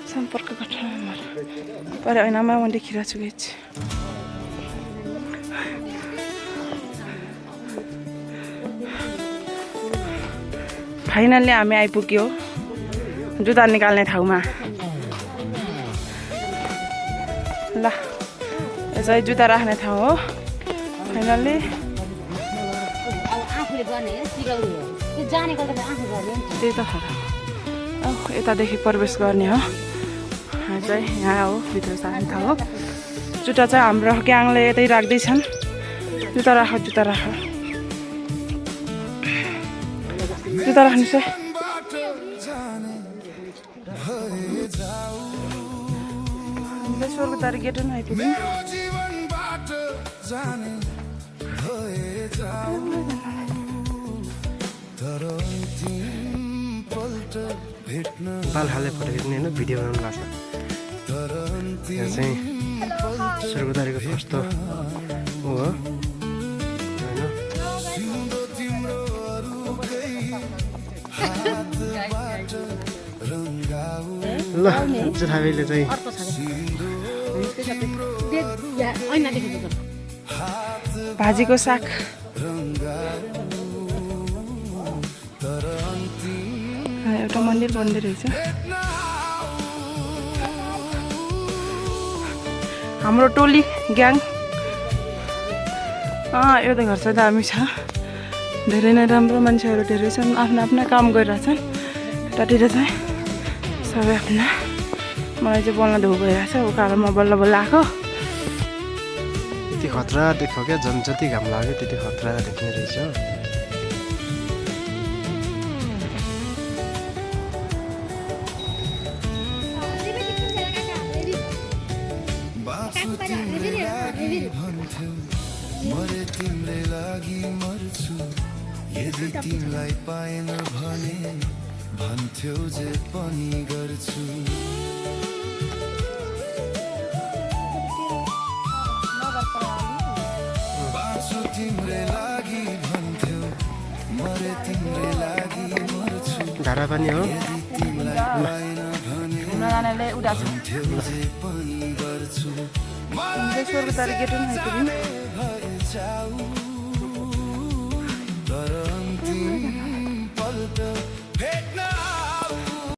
सम्पर्क गठन नम्बर पर ऐनामा म देखिरहेको छु गाइज। फाइनल्ली हामी आइपुग्यो जुत्ता निकाल्ने ठाउँमा। ल यो चाहिँ जुत्ता राख्ने ठाउँ हो। फाइनल्ली त्यही त यतादेखि प्रवेश गर्ने हो। चाहिँ यहाँ हो भित्र जाने ठाउँ हो। जुत्ता चाहिँ हाम्रो ग्याङले यतै राख्दैछन्। जुत्ता राख जुत्ता राख जुत्ता राख्नु चाहिँ स्वर्गद्वार गेट पनि आइपुग्यौँ। बाल हालै फोटो खिच्ने होइन भिडियो बनाउनु लाग्छ। यहाँ चाहिँ स्वर्गद्वारको कस्तो हो होइन। ल जुठाबीले चाहिँ भाजीको साग एउटा मन्दिर बन्दै रहेछ। हाम्रो टोली ग्याङ एउटा घर चाहिँ दामी छ। धेरै नै राम्रो मान्छेहरू धेरै छन्। आफ्नो आफ्ना काम गरिरहेछन्। यतातिर चाहिँ सबै आफ्ना। मलाई चाहिँ बोल्न धो भइरहेछ उकालो म बल्ल बल्ल आएको। यति खतरा देख्यो क्या जति घाम लाग्यो त्यति खतरा देख्ने रहेछ। मरे तिम्रै लागि मर्छु यदि तिमीलाई पाएन भने भन्थ्यौ जे पनि गर्छु। बाँच्छु तिम्रै लागि भन्थ्यौ मरे तिम्रै लागि मर्छु। धारा पनि हो भन्थ्यौ जे पनि गर्छु। स्वर्गद्वार गेट पनि आइपुग्यौँ। तर अन्तिम पल्ट भेट्न